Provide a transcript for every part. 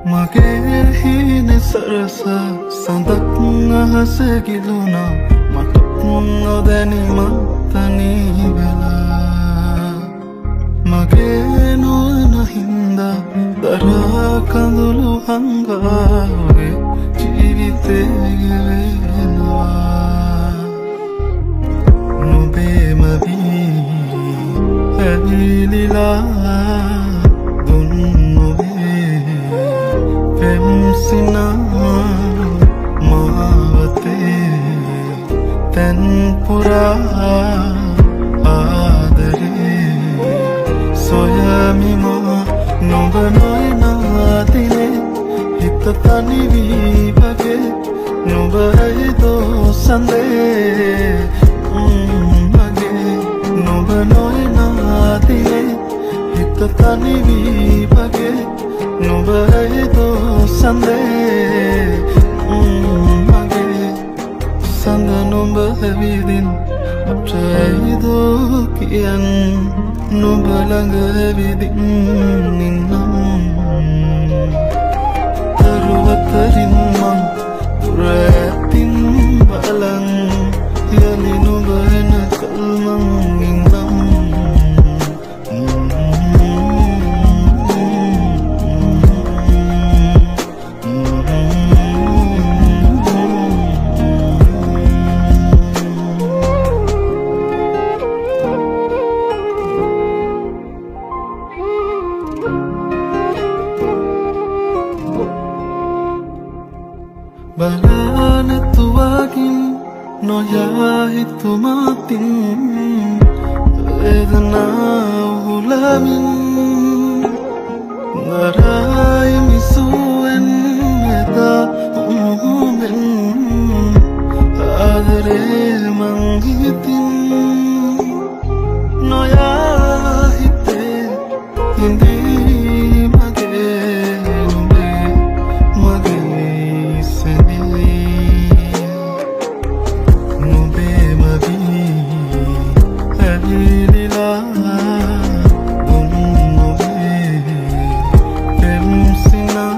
මගේ හීන සරස සඳක් අහස ගිලුණා මට නොදැනීම තනි වෙලා මගේ නුවණ හින්දා දරා කඳුළු හංගා ඔගේ ජීවිතේ ගෙවෙනවා නුඹේම වී ඇවිලිලා පෙම්සිනා මාවතේ තැන් පුරා ආදරේ සොයමි මා නුඹ නොයනා දිනේ හිත තනි වී වගේ නුඹ ඇයිදෝ සඳේ මගේ නුඹ නොයනා දිනේ හිත තනි වී වගේ නුඹ ඇයිදෝ සඳේ මගේ සඳ නුඹ ඇවිදින් අපට ඇයිදෝ කියන් නුඹ ළඟ ඇවිදින් ඉන්නම් තරු අතරින් මං දුර ඈතින් බලන් යලි නුඹ එනකල් මං ඉන්නම් බලනතුවකින් නොයා හිතුමාතින් වේදනා උහුලමින් දරායි මිසුවෙන් එදා උණුහුමෙන් ආදරේ මං හිතින් නොයා හිතේ හිඳී මගේ නුඹේ මගේ සැනේ නුඹේම වී ඇවිලිලා දුන් නුඹේ පෙම්සිනා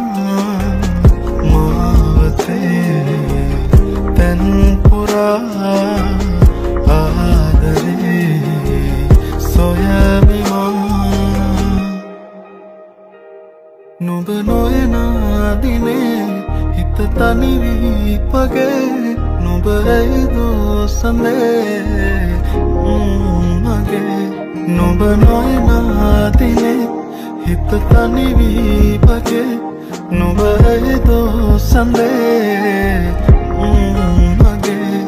මාවතේ තැන් පුරා ආදරේ සොයමි මා නුඹ නොයනා දිනේ හිත තනි වී වගේ නුඹ ඇයිදෝ සඳේ මගේ නුඹ නොයනා දිනේ හිත තනි වී වගේ නුඹ ඇයිදෝ සඳේ මගේ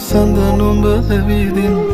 සඳ නුඹ ඇවිදින්